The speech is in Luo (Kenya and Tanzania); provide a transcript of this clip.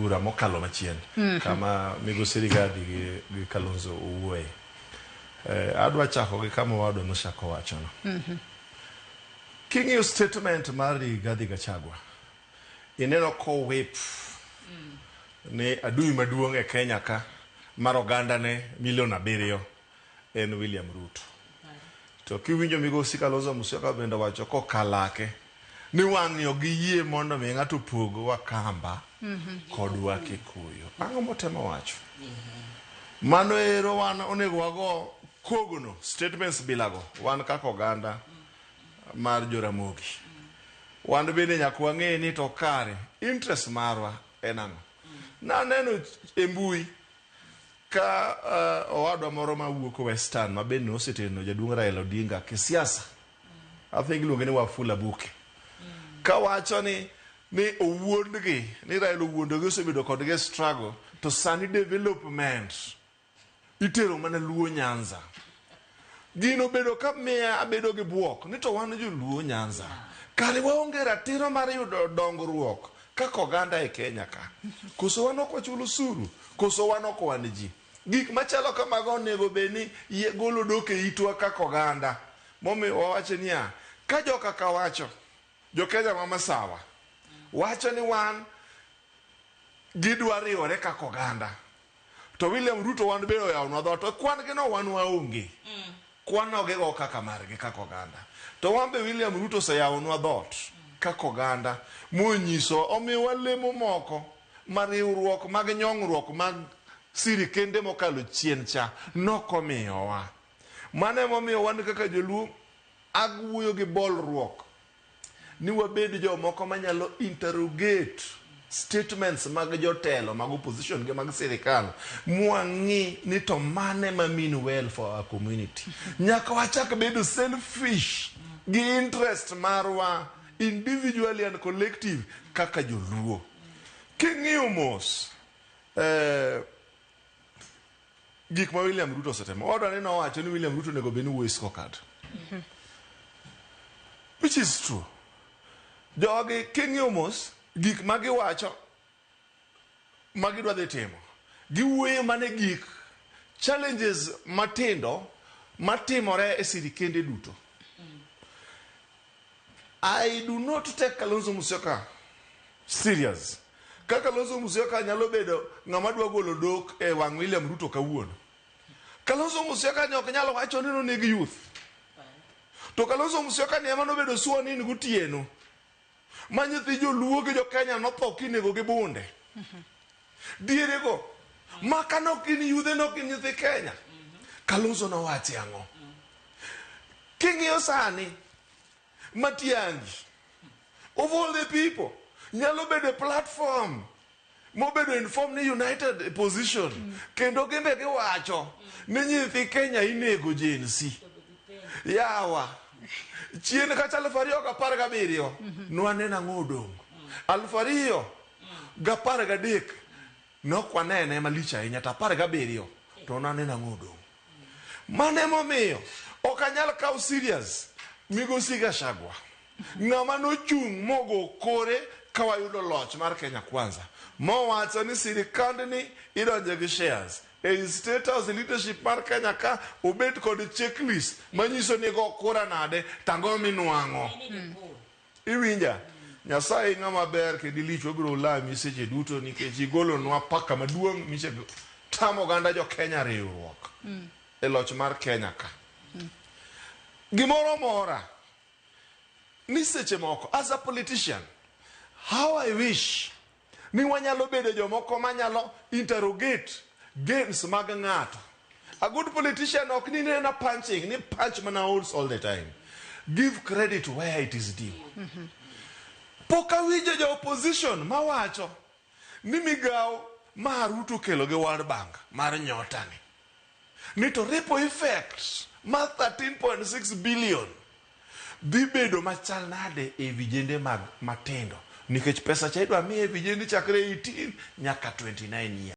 bura mokalo machien kama migosi Rigathi gi Kalonzo owuoye. Adwa chako gi kama owadwa nochako wachono. King'iyo statement mar Rigathi Gachagua, ineno kowip ni adui maduong' e Kenya ka mar oganda ne milion 7 en William Ruto. To kiwinjo migosi Kalonzo Musyoka bende owacho kokalake ni wang'ni ok giyie mondo mi ng'ato opog Wakamba kod Wakikuyu. Ang'o motemo wacho? Mano ero wan onego wago kogno statements bilago wan kaka oganda mar Joramogi. Wan bende nyaka wang'e ni to kare interest marwa en ang'o. Naneno e mbui ka owadwa moro mawuok Western ma bende noseteno jaduong' Raila Odinga kisiasa. I think iluonge ni Wafula Buke. Kawacho ni owuondgi ni Raila owuondogi osebedo kodgi e struggle to sani development itero mana Luo Nyanza. Gino bedo ka miya abedo gi buok ni to wan joluo Nyanza. Kare waonge ratiro mar yudo dongruok kaka oganda e Kenya ka. Koso wan ok wachul osuru, koso wan ok wan ji. Gik machalo kamago onego bed ni golo dok e itwa kaka oganda. Momiyo wawacho niya, ka joka kawacho, jo Kenya ma masawa, wacho ni wan gidwa riwore kaka oganda. To William Ruto wan be oyawonwa dhoot, to kwan gi no wan waonge. Kwan no gigo kaka margi kaka oganda. To wan be William Ruto oseyawonwa dhoot kaka oganda monyiso omiyowa lemo moko ma riwruok mag nyong'ruok mag sirikende mokalo chien cha nokomiyowa. Mano emomiyo wan kaka joluo awuoyo gi bolruok ni wabed jomoko manyalo interrogate statements mag jotelo mag opposition gi mag sirikal mwang'i ni to mane ma mean well for our community. Nyaka wachak bedo selfish gi interest marwa individually and collective kaka joluo. King'iyo mos gik ma William Ruto osetimo, owadwa ni nowacho ni William Ruto onego bed ni wuoyo e scorecard. Which is true. Jogi king'iyo mos gik ma giwacho ma gidwa dhi timo, giwuoyo mana e gik challenges matindo matimore e sirikende duto. I do not take Kalonzo Musyoka serious. Ka Kalonzo Musyoka nyalo bedo ng'ama dwa golo dok e wang' William Ruto kawuono. Kalonzo Musyoka ni ok nyal wacho ni noneg youth. To Kalonzo Musyoka ni ema nobedo sworn in gotieno. Ma nyithi joluo gi jo Kenya notho kinego gi bunde. Dierego. Ma ka nok gin yudhe nok gin nyithi Kenya. Kalonzo nowachi ang'o? King'iyo sani, Matiang'i, of all the people, nyalo bedo e platform mobedo informed ni united position kendo gimbe giwacho ni nyithi Kenya inego Gen Z. Yawa chien kacha 2017 nwaneno ang'o odong'. 2013 nok wanene malich ahinya to 17 to nwaneno ang'o odong'. Mano emomiyo ok anyal kawo serious migosi Gachagua. Ng'ama nochung' mogo kore ka wayudo loch mar Kenya Kwanza. Mowacho ni sirikandni idonje gi shares. Ei State House leadership mar Kenya ka obed kod checklist manyiso ni go kura nade tang'o minwang'o. Iwinja? Nyasaye ng'ama ber kendo ilich wabiro lami seche duto nikech igolonwa paka maduong' miche tamo oganda jo Kenya riwruok e loch mar Kenya ka. Gimoro mora ni seche moko as a politician how I wish ni wanyalo bedo jomoko manyalo interrogate gains mag ng'ato. A good politician ok ni nena punching, ni punch mana holes all the time. Give credit where it is due. Pok awinjo jo opposition mawacho ni migawo ma Ruto okelo gi World Bank mar nyota ni. Ni to ripple effect mar 13.6 billion dhi bedo machal nade e vijende mag matindo nikech pesa cha idwa miye vijende chakre 18 nyaka 29 years.